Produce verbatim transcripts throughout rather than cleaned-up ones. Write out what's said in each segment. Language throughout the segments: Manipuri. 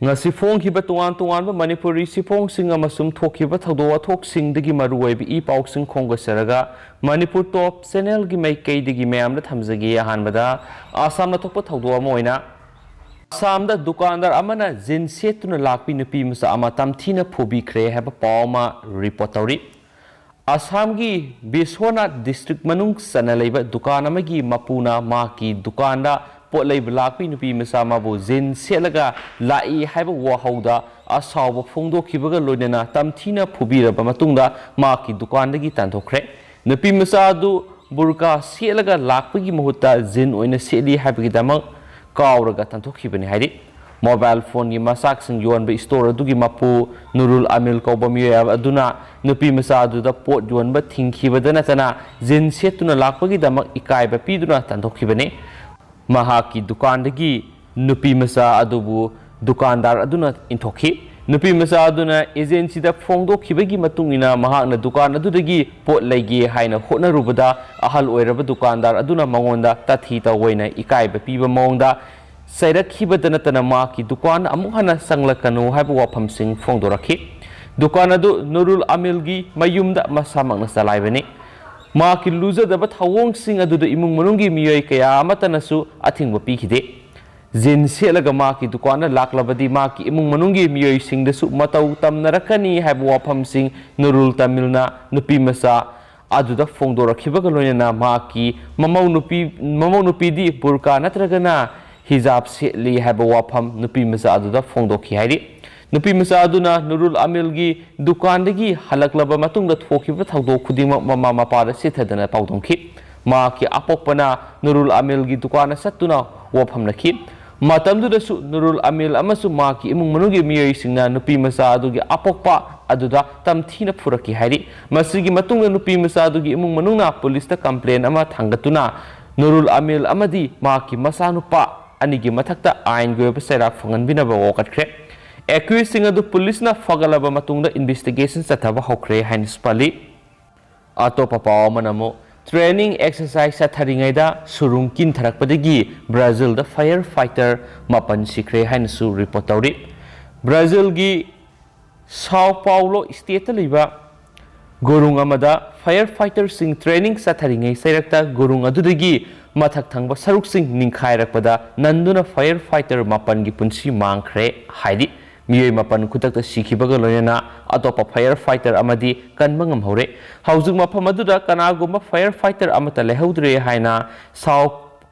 ꯉꯁꯤ ꯐꯣꯡꯈꯤꯕ ꯇꯣꯉꯥꯟ ꯇꯣꯉꯥꯟꯕ ꯃꯅꯤꯄꯨꯔꯤ ꯆꯦꯐꯣꯡꯁꯤꯡ ꯑꯃꯁꯨꯡ ꯊꯣꯛꯈꯤꯕ ꯊꯧꯗꯣꯛ ꯋꯥꯊꯣꯛꯁꯤꯡꯗꯒꯤ ꯃꯔꯨꯑꯣꯏꯕ ꯏ ꯄꯥꯎꯁꯤꯡ ꯈꯣꯝꯒꯠꯆꯔꯒ, ꯃꯅꯤꯄꯨꯔ ꯇꯣꯞ ꯆꯦꯅꯦꯜꯒꯤ ꯃꯥꯏꯀꯩꯗꯒꯤ ꯃꯌꯥꯝꯗ ꯊꯝꯖꯒꯦ꯫ ꯑꯍꯥꯟꯕꯗ ꯑꯁꯥꯝꯅ ꯊꯣꯛꯄ ꯊꯧꯗꯣꯛ ꯑꯃ ꯑꯣꯏꯅ, ꯑꯁꯥꯝꯗ ꯗꯨꯀꯥꯟꯗꯥꯔ ꯑꯃꯅ ꯖꯤꯟ ꯁꯦꯠꯇꯨꯅ ꯂꯥꯛꯄꯤ ꯅꯨꯄꯤ ꯃꯆꯥ ꯑꯃ ꯇꯝꯊꯤꯅ ꯐꯨꯕꯤꯈ꯭ꯔꯦ ꯍꯥꯏꯕ ꯄꯥꯎ ꯑꯃ ꯔꯤꯄꯣꯔꯠ ꯇꯧꯔꯤ꯫ ꯑꯁꯥꯝꯒꯤ ꯕꯤꯁ꯭ꯋꯥꯅꯥꯊ ꯗꯤꯁꯇ꯭ꯔꯤꯛ ꯃꯅꯨꯡ ꯆꯟꯅ ꯂꯩꯕ ꯗꯨꯀꯥꯟ ꯑꯃꯒꯤ ꯃꯄꯨꯅ ꯃꯍꯥꯛꯀꯤ ꯗꯨꯀꯥꯟꯗ ꯄꯣꯠ ꯂꯩꯕ ꯂꯥꯛꯄꯤ ꯅꯨꯄꯤ ꯃꯆꯥ ꯑꯃꯕꯨ ꯖꯤꯟ ꯁꯦꯠꯂꯒ ꯂꯥꯛꯏ ꯍꯥꯏꯕ ꯋꯥꯍꯧꯗ ꯑꯁꯥꯎꯕ ꯐꯣꯡꯗꯣꯛꯈꯤꯕꯒ ꯂꯣꯏꯅꯅ ꯇꯝꯊꯤꯅ ꯐꯨꯕꯤꯔꯕ ꯃꯇꯨꯡꯗ ꯃꯍꯥꯛꯀꯤ ꯗꯨꯀꯥꯟꯗꯒꯤ ꯇꯥꯟꯊꯣꯛꯈ꯭ꯔꯦ꯫ ꯅꯨꯄꯤ ꯃꯆꯥ ꯑꯗꯨ ꯕꯨꯔꯀꯥ ꯁꯦꯠꯂꯒ ꯂꯥꯛꯄꯒꯤ ꯃꯍꯨꯠꯇ ꯖꯤꯟ ꯑꯣꯏꯅ ꯁꯦꯠꯂꯤ ꯍꯥꯏꯕꯒꯤꯗꯃꯛ ꯀꯥꯎꯔꯒ ꯇꯥꯟꯊꯣꯛꯈꯤꯕꯅꯤ ꯍꯥꯏꯔꯤ꯫ ꯃꯣꯕꯥꯏꯜ ꯐꯣꯟꯒꯤ ꯃꯆꯥꯛꯁꯤꯡ ꯌꯣꯟꯕ ꯏꯁꯇꯣꯔ ꯑꯗꯨꯒꯤ ꯃꯄꯨ ꯅꯨꯔꯨꯜ ꯑꯃꯤꯜ ꯀꯧꯕ ꯃꯤꯑꯣꯏ ꯑꯗꯨꯅ ꯅꯨꯄꯤ ꯃꯆꯥ ꯑꯗꯨꯗ ꯄꯣꯠ ꯌꯣꯟꯕ ꯊꯤꯡꯈꯤꯕꯗ ꯅꯠꯇꯅ ꯖꯤꯟ ꯁꯦꯠꯇꯨꯅ ꯂꯥꯛꯄꯒꯤꯗꯃꯛ ꯏꯀꯥꯏꯕ ꯄꯤꯗꯨꯅ ꯇꯥꯟꯊꯣꯛꯈꯤꯕꯅꯤ꯫ ꯃꯍꯥꯛꯀꯤ ꯗꯨꯀꯥꯟꯗꯒꯤ ꯅꯨꯄꯤ ꯃꯆꯥ ꯑꯗꯨꯕꯨ ꯗꯨꯀꯥꯟꯗꯥꯔ ꯑꯗꯨꯅ ꯏꯟꯊꯣꯛꯈꯤ꯫ ꯅꯨꯄꯤ ꯃꯆꯥ ꯑꯗꯨꯅ ꯑꯦꯖꯦꯟꯁꯤꯗ ꯐꯣꯡꯗꯣꯛꯈꯤꯕꯒꯤ ꯃꯇꯨꯡ ꯏꯟꯅ, ꯃꯍꯥꯛꯅ ꯗꯨꯀꯥꯟ ꯑꯗꯨꯗꯒꯤ ꯄꯣꯠ ꯂꯩꯒꯦ ꯍꯥꯏꯅ ꯍꯣꯠꯅꯔꯨꯕꯗ, ꯑꯍꯜ ꯑꯣꯏꯔꯕ ꯗꯨꯀꯥꯟꯗꯥꯔ ꯑꯗꯨꯅ ꯃꯉꯣꯟꯗ ꯇꯥꯊꯤ ꯇꯥꯑꯣꯏꯅ ꯏꯀꯥꯏꯕ ꯄꯤꯕ ꯃꯑꯣꯡꯗ ꯆꯩꯔꯛꯈꯤꯕꯗ ꯅꯠꯇꯅ ꯃꯍꯥꯛꯀꯤ ꯗꯨꯀꯥꯟ ꯑꯃꯨꯛ ꯍꯟꯅ ꯆꯪꯂꯛꯀꯅꯨ ꯍꯥꯏꯕ ꯋꯥꯐꯝꯁꯤꯡ ꯐꯣꯡꯗꯣꯔꯛꯈꯤ꯫ ꯗꯨꯀꯥꯟ ꯑꯗꯨ ꯅꯨꯔꯨꯜ ꯑꯃꯤꯜꯒꯤ ꯃꯌꯨꯝꯗ ꯃꯁꯥꯃꯛꯅ ꯆꯂꯥꯏꯕꯅꯤ꯫ ꯃꯍꯥꯛꯀꯤ ꯂꯨꯖꯗꯕ ꯊꯧꯑꯣꯡꯁꯤꯡ ꯑꯗꯨꯗ ꯏꯃꯨꯡ ꯃꯅꯨꯡꯒꯤ ꯃꯤꯑꯣꯏ ꯀꯌꯥ ꯑꯃꯠꯇꯅꯁꯨ ꯑꯊꯤꯡꯕ ꯄꯤꯈꯤꯗꯦ꯫ ꯖꯤꯟ ꯁꯦꯠꯂꯒ ꯃꯍꯥꯛꯀꯤ ꯗꯨꯀꯥꯟꯗ ꯂꯥꯛꯂꯕꯗꯤ ꯃꯍꯥꯛꯀꯤ ꯏꯃꯨꯡ ꯃꯅꯨꯡꯒꯤ ꯃꯤꯑꯣꯏꯁꯤꯡꯗꯁꯨ ꯃꯇꯧ ꯇꯝꯅꯔꯛꯀꯅꯤ ꯍꯥꯏꯕ ꯋꯥꯐꯝꯁꯤꯡ ꯅꯨꯔꯨꯜ ꯇꯃꯤꯜꯅ ꯅꯨꯄꯤ ꯃꯆꯥ ꯑꯗꯨꯗ ꯐꯣꯡꯗꯣꯔꯛꯈꯤꯕꯒ ꯂꯣꯏꯅꯅ ꯃꯍꯥꯛꯀꯤ ꯃꯃꯧ ꯅꯨꯄꯤ, ꯃꯃꯧ ꯅꯨꯄꯤꯗꯤ ꯕꯨꯔꯀꯥ ꯅꯠꯇ꯭ꯔꯒꯅ ꯍꯤꯖꯥꯕ ꯁꯦꯠꯂꯤ ꯍꯥꯏꯕ ꯋꯥꯐꯝ ꯅꯨꯄꯤ ꯃꯆꯥ ꯑꯗꯨꯗ ꯐꯣꯡꯗꯣꯛꯈꯤ ꯍꯥꯏꯔꯤ꯫ ꯅꯨꯄꯤ ꯃꯆꯥ ꯑꯗꯨꯅ ꯅꯨꯔꯨꯜ ꯑꯃꯤꯜꯒꯤ ꯗꯨꯀꯥꯟꯗꯒꯤ ꯍꯜꯂꯛꯂꯕ ꯃꯇꯨꯡꯗ ꯊꯣꯛꯈꯤꯕ ꯊꯧꯗꯣꯛ ꯈꯨꯗꯤꯡꯃꯛ ꯃꯃꯥ ꯃꯄꯥꯗ ꯆꯤꯊꯗꯅ ꯄꯥꯎꯗꯝꯈꯤ꯫ ꯃꯍꯥꯛꯀꯤ ꯑꯄꯣꯛꯄꯅ ꯅꯨꯔꯨꯜ ꯑꯃꯤꯜꯒꯤ ꯗꯨꯀꯥꯟꯗ ꯆꯠꯇꯨꯅ ꯋꯥꯐꯝꯅꯈꯤ꯫ ꯃꯇꯝꯗꯨꯗꯁꯨ ꯅꯨꯔꯨꯜ ꯑꯃꯤꯜ ꯑꯃꯁꯨꯡ ꯃꯍꯥꯛꯀꯤ ꯏꯃꯨꯡ ꯃꯅꯨꯡꯒꯤ ꯃꯤꯑꯣꯏꯁꯤꯡꯅ ꯅꯨꯄꯤ ꯃꯆꯥ ꯑꯗꯨꯒꯤ ꯑꯄꯣꯛꯄ ꯑꯗꯨꯗ ꯇꯝꯊꯤꯅ ꯐꯨꯔꯛꯈꯤ ꯍꯥꯏꯔꯤ꯫ ꯃꯁꯤꯒꯤ ꯃꯇꯨꯡꯗ ꯅꯨꯄꯤ ꯃꯆꯥ ꯑꯗꯨꯒꯤ ꯏꯃꯨꯡ ꯃꯅꯨꯡꯅ ꯄꯨꯂꯤꯁꯇ ꯀꯝꯄ꯭ꯂꯦꯟ ꯑꯃ ꯊꯥꯡꯒꯠꯇꯨꯅ ꯅꯨꯔꯨꯜ ꯑꯃꯤꯜ ꯑꯃꯗꯤ ꯃꯍꯥꯛꯀꯤ ꯃꯆꯥꯅꯨꯄꯥ ꯑꯅꯤꯒꯤ ꯃꯊꯛꯇ ꯑꯥꯏꯟꯒꯤ ꯑꯣꯏꯕ ꯆꯩꯔꯥꯛ ꯐꯪꯍꯟꯕꯤꯅꯕ ꯋꯥꯀꯠꯈ꯭ꯔꯦ꯫ ꯑꯦꯀ꯭ꯌꯨꯁꯁꯤꯡ ꯑꯗꯨ ꯄꯨꯂꯤꯁꯅ ꯐꯒꯠꯂꯕ ꯃꯇꯨꯡꯗ ꯏꯟꯚꯦꯁꯇꯤꯒꯦꯁꯟ ꯆꯠꯊꯕ ꯍꯧꯈ꯭ꯔꯦ ꯍꯥꯏꯅꯁꯨ ꯄꯜꯂꯤ꯫ ꯑꯇꯣꯞꯄ ꯄꯥꯎ ꯑꯃꯅ ꯑꯃꯨꯛ, Training exercise ꯆꯠꯊꯔꯤꯉꯩꯗ ꯁꯨꯔꯨꯡ ꯀꯤꯟꯊꯔꯛꯄꯗꯒꯤ ꯕ꯭ꯔꯥꯖꯤꯜꯗ fire fighter ꯃꯥꯄꯟ ꯁꯤꯈ꯭ꯔꯦ ꯍꯥꯏꯅꯁꯨ report ꯇꯧꯔꯤ꯫ ꯕ꯭ꯔꯥꯖꯤꯜꯒꯤ ꯁꯥꯎ ꯄꯥꯎꯂꯣ stateꯇ ꯂꯩꯕ ꯒꯨꯔꯨꯡ ꯑꯃꯗ fire fighterꯁꯤꯡ training ꯆꯠꯊꯔꯤꯉꯩ ꯆꯩꯔꯛꯇ ꯒꯨꯔꯨꯡ ꯑꯗꯨꯗꯒꯤ ꯃꯊꯛ ꯊꯪꯕ ꯁꯔꯨꯛꯁꯤꯡ ꯅꯤꯡꯈꯥꯏꯔꯛꯄꯗ ꯅꯟꯗꯨꯅ fire fighter ꯃꯥꯄꯟꯒꯤ ꯄꯨꯟꯁꯤ ꯃꯥꯡꯈ꯭ꯔꯦ ꯍꯥꯏꯔꯤ꯫ ꯃꯤꯑꯣꯏ ꯃꯥꯄꯟ ꯈꯨꯗꯛꯇ ꯁꯤꯈꯤꯕꯒ ꯂꯣꯏꯅꯅ ꯑꯇꯣꯞꯄ fire fighter ꯑꯃꯗꯤ ꯀꯟꯕ ꯉꯝꯍꯧꯔꯦ꯫ ꯍꯧꯖꯤꯛ ꯃꯐꯝ ꯑꯗꯨꯗ ꯀꯅꯥꯒꯨꯝꯕ fire fighter ꯑꯃꯠꯇ ꯂꯩꯍꯧꯗ꯭ꯔꯦ ꯍꯥꯏꯅ ꯁꯥꯎ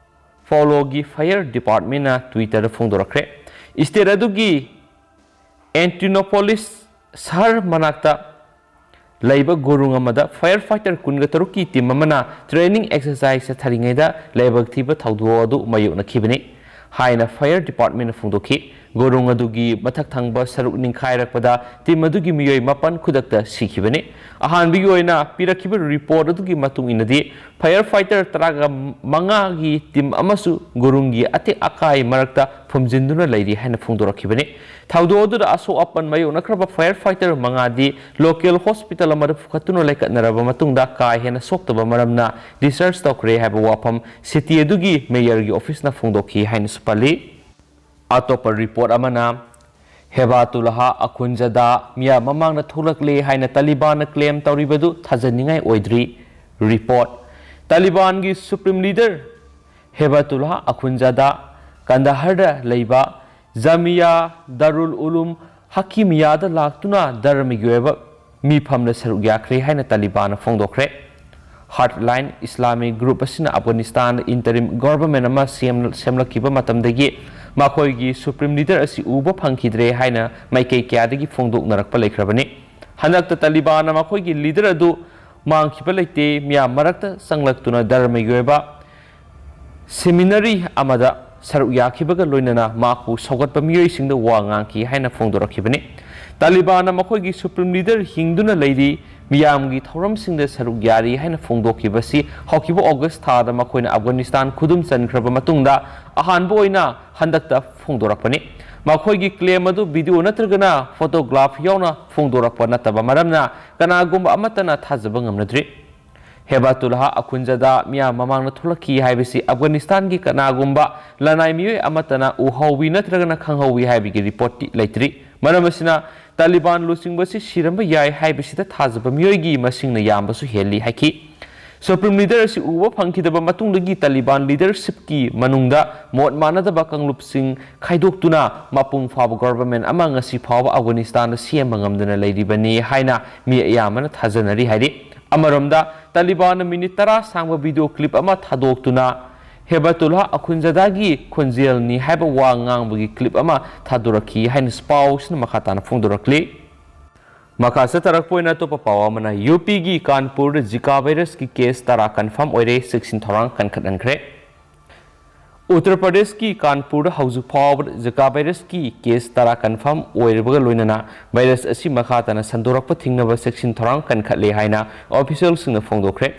ꯄꯥꯎꯂꯣꯒꯤ fire departmentꯅ Twitterꯗ ꯐꯣꯡꯗꯣꯔꯛꯈ꯭ꯔꯦ꯫ State ꯑꯗꯨꯒꯤ ꯑꯦꯟꯇꯤꯅꯣꯄꯣꯂꯤꯁ ꯁꯍꯔ ꯃꯅꯥꯛꯇ ꯂꯩꯕ ꯒꯨꯔꯨꯡ ꯑꯃꯗ fire fighter ꯀꯨꯟꯒ ꯇꯔꯨꯛꯀꯤ team ꯑꯃꯅ training exercise ꯆꯠꯊꯔꯤꯉꯩꯗ ꯂꯥꯏꯕꯛ ꯊꯤꯕ ꯊꯧꯗꯣꯛ ꯑꯗꯨ ꯃꯥꯌꯣꯛꯅꯈꯤꯕꯅꯤ ꯍꯥꯏꯅ fire departmentꯅ ꯐꯣꯡꯗꯣꯛꯈꯤ꯫ ꯒꯨꯔꯨꯡ ꯑꯗꯨꯒꯤ ꯃꯊꯛ ꯊꯪꯕ ꯁꯔꯨꯛ ꯅꯤꯡꯈꯥꯏꯔꯛꯄꯗ team ꯑꯗꯨꯒꯤ ꯃꯤꯑꯣꯏ ꯃꯥꯄꯟ ꯈꯨꯗꯛꯇ ꯁꯤꯈꯤꯕꯅꯤ꯫ ꯑꯍꯥꯟꯕꯒꯤ ꯑꯣꯏꯅ ꯄꯤꯔꯛꯈꯤꯕ report ꯑꯗꯨꯒꯤ ꯃꯇꯨꯡ ꯏꯟꯅꯗꯤ, fire fighter ꯇꯔꯥꯒ ꯃꯉꯥꯒꯤ team ꯑꯃꯁꯨ ꯒꯨꯔꯨꯡꯒꯤ ꯑꯇꯦꯛ ꯑꯀꯥꯏ ꯃꯔꯛꯇ ꯐꯨꯝꯖꯤꯟꯗꯨꯅ ꯂꯩꯔꯤ ꯍꯥꯏꯅ ꯐꯣꯡꯗꯣꯔꯛꯈꯤꯕꯅꯤ꯫ ꯊꯧꯗꯣꯛ ꯑꯗꯨꯗ ꯑꯁꯣꯛ ꯑꯄꯟ ꯃꯥꯌꯣꯛꯅꯈ꯭ꯔꯕ fire fighter ꯃꯉꯥꯗꯤ local hospital ꯑꯃꯗ ꯄꯨꯈꯠꯇꯨꯅ ꯂꯩꯈꯠꯅꯔꯕ ꯃꯇꯨꯡꯗ ꯀꯥ ꯍꯦꯟꯅ ꯁꯣꯛꯇꯕ ꯃꯔꯝꯅ discharge ꯇꯧꯈ꯭ꯔꯦ ꯍꯥꯏꯕ ꯋꯥꯐꯝ city ꯑꯗꯨꯒꯤ mayorꯒꯤ officeꯅ ꯐꯣꯡꯗꯣꯛꯈꯤ ꯍꯥꯏꯅꯁꯨ ꯄꯜꯂꯤ꯫ ꯑꯇꯣꯞꯄ report ꯑꯃꯅ, ꯍꯦꯕꯥꯇꯨꯜꯂꯥꯍ ꯑꯈꯨꯟꯖꯥꯗꯥ ꯃꯤꯌꯥꯝ ꯃꯃꯥꯡꯗ ꯊꯣꯛꯂꯛꯂꯦ ꯍꯥꯏꯅ ꯇꯥꯂꯤꯕꯥꯟꯅ claim ꯇꯧꯔꯤꯕꯗꯨ ꯊꯥꯖꯅꯤꯡꯉꯥꯏ ꯑꯣꯏꯗ꯭ꯔꯤ꯫ Report, ꯇꯥꯂꯤꯕꯥꯟꯒꯤ supreme leader ꯍꯦꯕꯥꯇꯨꯜꯂꯥꯍ ꯑꯈꯨꯟꯖꯥꯗꯥ ꯀꯟꯗꯥꯍꯔꯗ ꯂꯩꯕ ꯖꯥꯃꯤꯌꯥ ꯗꯥꯔꯨꯜ ꯎꯂꯨꯝ ꯍꯀꯤꯃꯤꯌꯥꯗ ꯂꯥꯛꯇꯨꯅ ꯙꯔꯃꯒꯤ ꯑꯣꯏꯕ ꯃꯤꯐꯝꯗ ꯁꯔꯨꯛ ꯌꯥꯈ꯭ꯔꯦ ꯍꯥꯏꯅ ꯇꯥꯂꯤꯕꯥꯟꯅ ꯐꯣꯡꯗꯣꯛꯈ꯭ꯔꯦ꯫ Hardline Islamic Group ꯑꯁꯤꯅ ꯑꯐꯒꯥꯅꯤꯁꯇꯥꯟꯗ interim government ꯑꯃ ꯁꯦꯝ-, ꯁꯦꯝꯂꯛꯈꯤꯕ ꯃꯇꯝꯗꯒꯤ ꯃꯈꯣꯏꯒꯤ supreme leader ꯑꯁꯤ ꯎꯕ ꯐꯪꯈꯤꯗ꯭ꯔꯦ ꯍꯥꯏꯅ ꯃꯥꯏꯀꯩ ꯀꯌꯥꯗꯒꯤ ꯐꯣꯡꯗꯣꯛꯅꯔꯛꯄ ꯂꯩꯈ꯭ꯔꯕꯅꯤ꯫ ꯍꯟꯗꯛꯇ ꯇꯥꯂꯤꯕꯥꯟꯅ ꯃꯈꯣꯏꯒꯤ leader ꯑꯗꯨ ꯃꯥꯡꯈꯤꯕ ꯂꯩꯇꯦ, ꯃꯤꯌꯥꯝ ꯃꯔꯛꯇ ꯆꯪꯂꯛꯇꯨꯅ ꯙꯔꯃꯒꯤ ꯑꯣꯏꯕ seminary ꯑꯃꯗ ꯁꯔꯨꯛ ꯌꯥꯈꯤꯕꯒ ꯂꯣꯏꯅꯅ ꯃꯍꯥꯛꯄꯨ ꯁꯧꯒꯠꯄ ꯃꯤꯑꯣꯏꯁꯤꯡꯗ ꯋꯥ ꯉꯥꯡꯈꯤ ꯍꯥꯏꯅ ꯐꯣꯡꯗꯣꯔꯛꯈꯤꯕꯅꯤ꯫ ꯇꯥꯂꯤꯕꯥꯟꯅ ꯃꯈꯣꯏꯒꯤ supreme leader ꯍꯤꯡꯗꯨꯅ ꯂꯩꯔꯤ, ꯃꯤꯌꯥꯝꯒꯤ ꯊꯧꯔꯝꯁꯤꯡꯗ ꯁꯔꯨꯛ ꯌꯥꯔꯤ ꯍꯥꯏꯅ ꯐꯣꯡꯗꯣꯛꯈꯤꯕꯁꯤ ꯍꯧꯈꯤꯕ August ꯊꯥꯗ ꯃꯈꯣꯏꯅ ꯑꯐꯒꯥꯅꯤꯁꯇꯥꯟ ꯈꯨꯗꯨꯝ ꯆꯟꯈ꯭ꯔꯕ ꯃꯇꯨꯡꯗ ꯑꯍꯥꯟꯕ ꯑꯣꯏꯅ ꯍꯟꯗꯛꯇ ꯐꯣꯡꯗꯣꯔꯛꯄꯅꯤ꯫ ꯃꯈꯣꯏꯒꯤ claim ꯑꯗꯨ video ꯅꯠꯇ꯭ꯔꯒꯅ photograph ꯌꯥꯎꯅ ꯐꯣꯡꯗꯣꯔꯛꯄ ꯅꯠꯇꯕ ꯃꯔꯝꯅ ꯀꯅꯥꯒꯨꯝꯕ ꯑꯃꯠꯇꯅ ꯊꯥꯖꯕ ꯉꯝꯅꯗ꯭ꯔꯤ꯫ ꯍꯦꯕꯥꯇꯨꯜꯍꯥ ꯑꯈꯨꯟꯖꯗꯥ ꯃꯤꯌꯥꯝ ꯃꯃꯥꯡꯗ ꯊꯣꯛꯂꯛꯈꯤ ꯍꯥꯏꯕꯁꯤ ꯑꯐꯒꯥꯅꯤꯁꯇꯥꯟꯒꯤ ꯀꯅꯥꯒꯨꯝꯕ ꯂꯅꯥꯏ ꯃꯤꯑꯣꯏ ꯑꯃꯠꯇꯅ ꯎꯍꯧꯋꯤ ꯅꯠꯇ꯭ꯔꯒꯅ ꯈꯪꯍꯧꯋꯤ ꯍꯥꯏꯕꯒꯤ ꯔꯤꯄꯣꯔꯠꯇꯤ ꯂꯩꯇ꯭ꯔꯤ꯫ ꯃꯔꯝ ꯑꯁꯤꯅ, ꯇꯥꯂꯤꯕꯥꯟ ꯂꯨꯆꯤꯡꯕꯁꯤ ꯁꯤꯔꯝꯕ ꯌꯥꯏ ꯍꯥꯏꯕꯁꯤꯗ ꯊꯥꯖꯕ ꯃꯤꯑꯣꯏꯒꯤ ꯃꯁꯤꯡꯅ ꯌꯥꯝꯕꯁꯨ ꯍꯦꯜꯂꯤ ꯍꯥꯏꯈꯤ꯫ ꯁꯨꯄ꯭ꯔꯤꯝ ꯂꯤꯗꯔ ꯑꯁꯤ ꯎꯕ ꯐꯪꯈꯤꯗꯕ ꯃꯇꯨꯡꯗꯒꯤ ꯇꯥꯂꯤꯕꯥꯟ ꯂꯤꯗꯔꯁꯤꯞꯀꯤ ꯃꯅꯨꯡꯗ ꯃꯣꯠ ꯃꯥꯟꯅꯗꯕ ꯀꯥꯡꯂꯨꯞꯁꯤꯡ ꯈꯥꯏꯗꯣꯛꯇꯨꯅ ꯃꯄꯨꯡ ꯐꯥꯕ ꯒꯣꯚꯔꯟꯃꯦꯟꯠ ꯑꯃ ꯉꯁꯤ ꯐꯥꯎꯕ ꯑꯐꯒꯥꯅꯤꯁꯇꯥꯟꯗ ꯁꯦꯝꯕ ꯉꯝꯗꯅ ꯂꯩꯔꯤꯕꯅꯤ ꯍꯥꯏꯅ ꯃꯤ ꯑꯌꯥꯝꯕꯅ ꯊꯥꯖꯅꯔꯤ ꯍꯥꯏꯔꯤ꯫ ꯑꯃꯔꯣꯝꯗ, ꯇꯥꯂꯤꯕꯥꯟꯅ ꯃꯤꯅꯤꯠ ꯇꯔꯥ ꯁꯥꯡꯕ ꯚꯤꯗꯤꯑꯣ ꯀ꯭ꯂꯤꯞ ꯑꯃ ꯊꯥꯗꯣꯛꯇꯨꯅ ꯍꯦꯕꯥꯇꯨꯜꯍꯥ ꯑꯈꯨꯟꯖꯗꯥꯒꯤ ꯈꯣꯟꯖꯦꯜꯅꯤ ꯍꯥꯏꯕ ꯋꯥ ꯉꯥꯡꯕꯒꯤ ꯀ꯭ꯂꯤꯞ ꯑꯃ ꯊꯥꯗꯣꯔꯛꯈꯤ ꯍꯥꯏꯅ ꯄꯥꯎꯁꯤꯅ ꯃꯈꯥ ꯇꯥꯅ ꯐꯣꯡꯗꯣꯔꯛꯂꯤ꯫ ꯃꯈꯥ ꯆꯠꯊꯔꯛꯄ ꯑꯣꯏꯅ ꯑꯇꯣꯞꯄ ꯄꯥꯎ ꯑꯃꯅ, ꯌꯨ ꯄꯤꯒꯤ ꯀꯥꯟꯄꯨꯔꯗ ꯖꯤꯀꯥ ꯚꯥꯏꯔꯁꯀꯤ ꯀꯦꯁ ꯇꯔꯥ ꯀꯟꯐꯥꯔꯝ ꯑꯣꯏꯔꯦ, ꯆꯦꯛꯁꯤꯟ ꯊꯧꯔꯥꯡ ꯀꯟꯈꯠꯍꯟꯈ꯭ꯔꯦ꯫ ꯎꯠꯇꯔ ꯄ꯭ꯔꯗꯦꯁꯀꯤ ꯀꯥꯟꯄꯨꯔꯗ ꯍꯧꯖꯤꯛ ꯐꯥꯎꯕꯗ ꯖꯤꯀꯥ ꯚꯥꯏꯔꯁꯀꯤ ꯀꯦꯁ ꯇꯔꯥ ꯀꯟꯐꯥꯔꯝ ꯑꯣꯏꯔꯕꯒ ꯂꯣꯏꯅꯅ ꯚꯥꯏꯔꯁ ꯑꯁꯤ ꯃꯈꯥ ꯇꯥꯅ ꯁꯟꯗꯣꯔꯛꯄ ꯊꯤꯡꯅꯕ ꯆꯦꯛꯁꯤꯟ ꯊꯧꯔꯥꯡ ꯀꯟꯈꯠꯂꯦ ꯍꯥꯏꯅ ꯑꯣꯐꯤꯁꯤꯌꯦꯜꯁꯤꯡꯅ ꯐꯣꯡꯗꯣꯛꯈ꯭ꯔꯦ꯫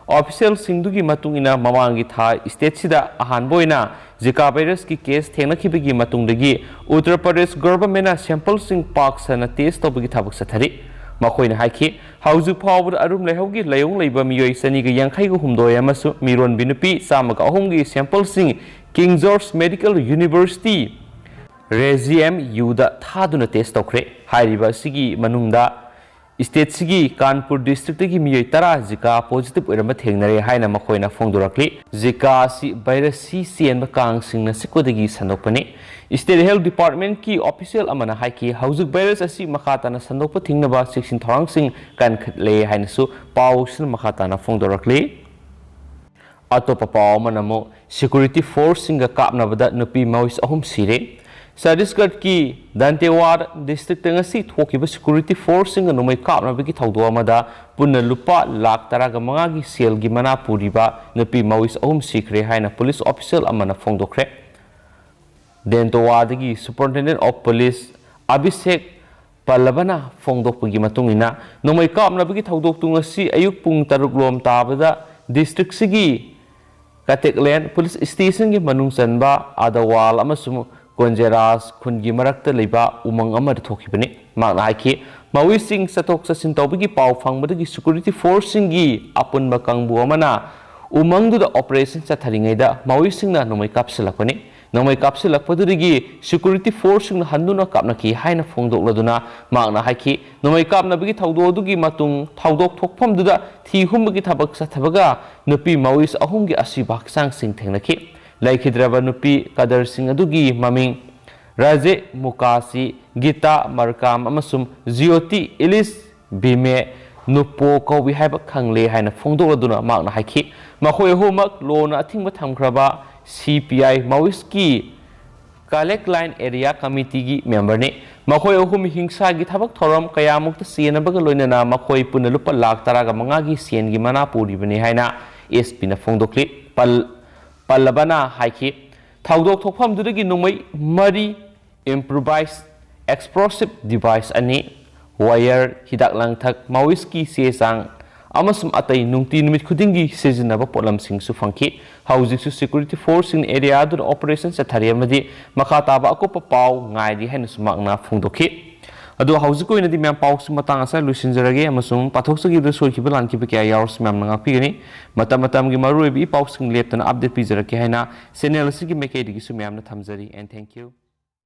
ꯑꯣꯐꯤꯁꯤꯌꯦꯜꯁꯤꯡꯗꯨꯒꯤ ꯃꯇꯨꯡ ꯏꯟꯅ, ꯃꯃꯥꯡꯒꯤ ꯊꯥ ꯁ꯭ꯇꯦꯠꯁꯤꯗ ꯑꯍꯥꯟꯕ ꯑꯣꯏꯅ ꯖꯤꯀꯥ ꯚꯥꯏꯔꯁꯀꯤ ꯀꯦꯁ ꯊꯦꯡꯅꯈꯤꯕꯒꯤ ꯃꯇꯨꯡꯗꯒꯤ ꯎꯠꯇꯔ ꯄ꯭ꯔꯗꯦꯁ ꯒꯚꯔꯟꯃꯦꯟꯠꯅ ꯁꯦꯝꯄꯜꯁꯤꯡ ꯄꯥꯛ ꯁꯟꯅ ꯇꯦꯁ ꯇꯧꯕꯒꯤ ꯊꯕꯛ ꯆꯠꯊꯔꯤ꯫ ꯃꯈꯣꯏꯅ ꯍꯥꯏꯈꯤ, ꯍꯧꯖꯤꯛ ꯐꯥꯎꯕꯗ ꯑꯔꯨꯝ ꯂꯩꯍꯧꯒꯤ ꯂꯥꯏꯑꯣꯡ ꯂꯩꯕ ꯃꯤꯑꯣꯏ ꯆꯅꯤꯒ ꯌꯥꯡꯈꯩꯒ ꯍꯨꯝꯗꯣꯏ ꯑꯃꯁꯨꯡ ꯃꯤꯔꯣꯟꯕꯤ ꯅꯨꯄꯤ ꯆꯥꯝꯃꯒ ꯑꯍꯨꯝꯒꯤ ꯁꯦꯝꯄꯜꯁꯤꯡ ꯀꯤꯡ ꯖꯣꯔꯖ ꯃꯦꯗꯤꯀꯦꯜ ꯌꯨꯅꯤꯚꯔꯁꯤꯇꯤ, ꯔꯦꯖꯤ ꯑꯦꯝ ꯌꯨꯗ ꯊꯥꯗꯨꯅ ꯇꯦꯁ ꯇꯧꯈ꯭ꯔꯦ꯫ ꯍꯥꯏꯔꯤꯕ ꯑꯁꯤꯒꯤ ꯃꯅꯨꯡꯗ ꯁ꯭ꯇꯦꯠꯁꯤꯒꯤ ꯀꯥꯟꯄꯨꯔ ꯗꯤꯁꯇ꯭ꯔꯤꯛꯇꯒꯤ ꯃꯤꯑꯣꯏ ꯇꯔꯥ ꯖꯤꯀꯥ ꯄꯣꯖꯤꯇꯤꯚ ꯑꯣꯏꯔꯝꯕ ꯊꯦꯡꯅꯔꯦ ꯍꯥꯏꯅ ꯃꯈꯣꯏꯅ ꯐꯣꯡꯗꯣꯔꯛꯂꯤ꯫ ꯖꯤꯀꯥ ꯑꯁꯤ ꯚꯥꯏꯔꯁ ꯁꯤ ꯆꯦꯟꯕ ꯀꯥꯡꯁꯤꯡꯅ ꯆꯤꯛꯄꯗꯒꯤ ꯁꯟꯗꯣꯛꯄꯅꯤ꯫ ꯁ꯭ꯇꯦꯠ ꯍꯦꯜꯊ ꯗꯤꯄꯥꯔꯠꯃꯦꯟꯠꯀꯤ ꯑꯣꯐꯤꯁꯤꯌꯦꯜ ꯑꯃꯅ ꯍꯥꯏꯈꯤ, ꯍꯧꯖꯤꯛ ꯚꯥꯏꯔꯁ ꯑꯁꯤ ꯃꯈꯥ ꯇꯥꯅ ꯁꯟꯗꯣꯛꯄ ꯊꯤꯡꯅꯕ ꯆꯦꯛꯁꯤꯟ ꯊꯧꯔꯥꯡꯁꯤꯡ ꯀꯟꯈꯠꯂꯦ ꯍꯥꯏꯅꯁꯨ ꯄꯥꯎꯁꯤꯅ ꯃꯈꯥ ꯇꯥꯅ ꯐꯣꯡꯗꯣꯔꯛꯂꯤ꯫ ꯑꯇꯣꯞꯄ ꯄꯥꯎ ꯑꯃꯅ ꯑꯃꯨꯛ, ꯁꯦꯀ꯭ꯌꯨꯔꯤꯇꯤ ꯐꯣꯔꯁꯁꯤꯡꯒ ꯀꯥꯞꯅꯕꯗ ꯅꯨꯄꯤ ꯃꯥꯑꯣꯏꯁ ꯑꯍꯨꯝ ꯁꯤꯔꯦ꯫ ꯆꯇꯤꯁꯒꯔꯀꯤ ꯗꯟꯇꯦꯋꯥꯔ ꯗꯤꯁꯇ꯭ꯔꯤꯛꯇ ꯉꯁꯤ ꯊꯣꯛꯈꯤꯕ ꯁꯦꯀ꯭ꯌꯨꯔꯤꯇꯤ ꯐꯣꯔꯁꯁꯤꯡꯒ ꯅꯣꯡꯃꯩ ꯀꯥꯞꯅꯕꯒꯤ ꯊꯧꯗꯣꯛ ꯑꯃꯗ ꯄꯨꯟꯅ ꯂꯨꯄꯥ ꯂꯥꯈ ꯇꯔꯥꯒ ꯃꯉꯥꯒꯤ ꯁꯦꯜꯒꯤ ꯃꯅꯥ ꯄꯨꯔꯤꯕ ꯅꯨꯄꯤ ꯃꯥꯑꯣꯏꯁ ꯑꯍꯨꯝ ꯁꯤꯈ꯭ꯔꯦ ꯍꯥꯏꯅ ꯄꯨꯂꯤꯁ ꯑꯣꯐꯤꯁꯤꯌꯦꯜ ꯑꯃꯅ ꯐꯣꯡꯗꯣꯛꯈ꯭ꯔꯦ꯫ ꯗꯦꯟꯇꯣꯋꯥꯗꯒꯤ ꯁꯨꯄꯔꯤꯟꯇꯦꯟꯗꯦꯟꯠ ꯑꯣꯐ ꯄꯨꯂꯤꯁ ꯑꯚꯤꯁꯦꯛ ꯄꯜꯂꯕꯅ ꯐꯣꯡꯗꯣꯛꯄꯒꯤ ꯃꯇꯨꯡ ꯏꯟꯅ, ꯅꯣꯡꯃꯩ ꯀꯥꯞꯅꯕꯒꯤ ꯊꯧꯗꯣꯛꯇꯨ ꯉꯁꯤ ꯑꯌꯨꯛ ꯄꯨꯡ ꯇꯔꯨꯛ ꯂꯣꯝ ꯇꯥꯕꯗ ꯗꯤꯁꯇ꯭ꯔꯤꯛꯁꯤꯒꯤ ꯀꯇꯦꯛꯂꯦꯟ ꯄꯨꯂꯤꯁ ꯁ꯭ꯇꯦꯁꯟꯒꯤ ꯃꯅꯨꯡ ꯆꯟꯕ ꯑꯗꯋꯥꯜ ꯑꯃꯁꯨꯡ ꯀꯣꯟꯖꯦꯔꯥꯁ ꯈꯨꯟꯒꯤ ꯃꯔꯛꯇ ꯂꯩꯕ ꯎꯃꯪ ꯑꯃꯗ ꯊꯣꯛꯈꯤꯕꯅꯤ꯫ ꯃꯍꯥꯛꯅ ꯍꯥꯏꯈꯤ, ꯃꯥꯑꯣꯏꯁꯤꯡ ꯆꯠꯊꯣꯛ ꯆꯠꯁꯤꯟ ꯇꯧꯕꯒꯤ ꯄꯥꯎ ꯐꯪꯕꯗꯒꯤ ꯁꯦꯀ꯭ꯌꯨꯔꯤꯇꯤ ꯐꯣꯔꯁꯁꯤꯡꯒꯤ ꯑꯄꯨꯟꯕ ꯀꯥꯡꯕꯨ ꯑꯃꯅ ꯎꯃꯪꯗꯨꯗ ꯑꯣꯄꯔꯦꯁꯟ ꯆꯠꯊꯔꯤꯉꯩꯗ ꯃꯥꯑꯣꯏꯁꯤꯡꯅ ꯅꯣꯡꯃꯩ ꯀꯥꯞꯁꯤꯜꯂꯛꯄꯅꯤ꯫ ꯅꯣꯡꯃꯩ ꯀꯥꯞꯁꯤꯜꯂꯛꯄꯗꯨꯗꯒꯤ ꯁꯦꯀ꯭ꯌꯨꯔꯤꯇꯤ ꯐꯣꯔꯁꯁꯤꯡꯅ ꯍꯟꯗꯨꯅ ꯀꯥꯞꯅꯈꯤ ꯍꯥꯏꯅ ꯐꯣꯡꯗꯣꯛꯂꯗꯨꯅ ꯃꯍꯥꯛꯅ ꯍꯥꯏꯈꯤ, ꯅꯣꯡꯃꯩ ꯀꯥꯞꯅꯕꯒꯤ ꯊꯧꯗꯣꯛ ꯑꯗꯨꯒꯤ ꯃꯇꯨꯡ ꯊꯧꯗꯣꯛ ꯊꯣꯛꯐꯝꯗꯨꯗ ꯊꯤ ꯍꯨꯝꯕꯒꯤ ꯊꯕꯛ ꯆꯠꯊꯕꯒ ꯅꯨꯄꯤ ꯃꯥꯑꯣꯏꯁ ꯑꯍꯨꯝꯒꯤ ꯑꯁꯤꯕ ꯍꯛꯆꯥꯡꯁꯤꯡ ꯊꯦꯡꯅꯈꯤ꯫ ꯂꯩꯈꯤꯗ꯭ꯔꯕ ꯅꯨꯄꯤ ꯀꯗꯔꯁꯤꯡ ꯑꯗꯨꯒꯤ ꯃꯃꯤꯡ ꯔꯥꯖꯦ ꯃꯨꯀꯥꯁꯤ, ꯒꯤꯇꯥ ꯃꯔꯀꯥꯝ ꯑꯃꯁꯨꯡ ꯖꯤꯌꯣꯇꯤ ꯏꯂꯤꯁ ꯕꯤꯃꯦ ꯅꯨꯄꯣ ꯀꯧꯏ ꯍꯥꯏꯕ ꯈꯪꯂꯦ ꯍꯥꯏꯅ ꯐꯣꯡꯗꯣꯛꯂꯗꯨꯅ ꯃꯍꯥꯛꯅ ꯍꯥꯏꯈꯤ, ꯃꯈꯣꯏ ꯑꯍꯨꯝꯃꯛ ꯂꯣꯅ ꯑꯊꯤꯡꯕ ꯊꯝꯈ꯭ꯔꯕ ꯁꯤ ꯄꯤ ꯑꯥꯏ ꯃꯥꯑꯣꯏꯁꯀꯤ ꯀꯂꯦꯛ ꯂꯥꯏꯟ ꯑꯦꯔꯤꯌꯥ ꯀꯃꯤꯇꯤꯒꯤ ꯃꯦꯝꯕꯔꯅꯤ꯫ ꯃꯈꯣꯏ ꯑꯍꯨꯝ ꯍꯤꯡꯁꯥꯒꯤ ꯊꯕꯛ ꯊꯧꯔꯝ ꯀꯌꯥꯃꯨꯛꯇ ꯆꯦꯟꯅꯕꯒ ꯂꯣꯏꯅꯅ ꯃꯈꯣꯏ ꯄꯨꯟꯅ ꯂꯨꯄꯥ ꯂꯥꯈ ꯇꯔꯥꯒ ꯃꯉꯥꯒꯤ ꯁꯦꯟꯒꯤ ꯃꯅꯥ ꯄꯨꯔꯤꯕꯅꯤ ꯍꯥꯏꯅ ꯑꯦꯁ ꯄꯤꯅ ꯐꯣꯡꯗꯣꯛꯂꯤ꯫ ꯄꯜ-, ꯄꯜꯂꯕꯅ ꯍꯥꯏꯈꯤ, ꯊꯧꯗꯣꯛ ꯊꯣꯛꯐꯝꯗꯨꯗꯒꯤ ꯅꯣꯡꯃꯩ ꯃꯔꯤ, ꯏꯝꯄ꯭ꯔꯣꯚꯥꯏꯁ ꯑꯦꯛꯁꯄ꯭ꯂꯣꯁꯤꯚ ꯗꯤꯚꯥꯏꯁ ꯑꯅꯤ, ꯋꯥꯌꯔ, ꯍꯤꯗꯥꯛ ꯂꯥꯡꯊꯛ, ꯃꯥꯑꯣꯏꯁꯀꯤ ꯆꯦ ꯆꯥꯡ ꯑꯃꯁꯨꯡ ꯑꯇꯩ ꯅꯨꯡꯇꯤ ꯅꯨꯃꯤꯠ ꯈꯨꯗꯤꯡꯒꯤ ꯁꯤꯖꯤꯟꯅꯕ ꯄꯣꯠꯂꯝꯁꯤꯡꯁꯨ ꯐꯪꯈꯤ꯫ ꯍꯧꯖꯤꯛꯁꯨ ꯁꯦꯀ꯭ꯌꯨꯔꯤꯇꯤ ꯐꯣꯔꯁꯁꯤꯡꯅ ꯑꯦꯔꯤꯌꯥ ꯑꯗꯨꯗ ꯑꯣꯄꯔꯦꯁꯟ ꯆꯠꯊꯔꯤ ꯑꯃꯗꯤ ꯃꯈꯥ ꯇꯥꯕ ꯑꯀꯨꯞꯄ ꯄꯥꯎ ꯉꯥꯏꯔꯤ ꯍꯥꯏꯅꯁꯨ ꯃꯍꯥꯛꯅ ꯐꯣꯡꯗꯣꯛꯈꯤ꯫ ꯑꯗꯣ ꯍꯧꯖꯤꯛꯀꯤ ꯑꯣꯏꯅꯗꯤ ꯃꯌꯥꯝ ꯄꯥꯎꯁꯤ ꯃꯇꯥꯡ ꯑꯁꯤꯗ ꯂꯣꯏꯁꯤꯟꯖꯔꯒꯦ ꯑꯃꯁꯨꯡ ꯄꯥꯊꯣꯛꯆꯈꯤꯕꯗ ꯁꯣꯏꯈꯤꯕ ꯂꯥꯟꯈꯤꯕ ꯀꯌꯥ ꯌꯥꯎꯔꯁꯨ ꯃꯌꯥꯝꯅ ꯉꯥꯛꯄꯤꯒꯅꯤ꯫ ꯃꯇꯝ ꯃꯇꯝꯒꯤ ꯃꯔꯨꯑꯣꯏꯕ ꯏ ꯄꯥꯎꯁꯤꯡ ꯂꯦꯞꯇꯅ ꯑꯞꯗꯦꯠ ꯄꯤꯖꯔꯛꯀꯦ ꯍꯥꯏꯅ ꯆꯦꯅꯦꯜ ꯑꯁꯤꯒꯤ ꯃꯥꯏꯀꯩꯗꯒꯤꯁꯨ ꯃꯌꯥꯝꯅ ꯊꯝꯖꯔꯤ꯫ And thank you.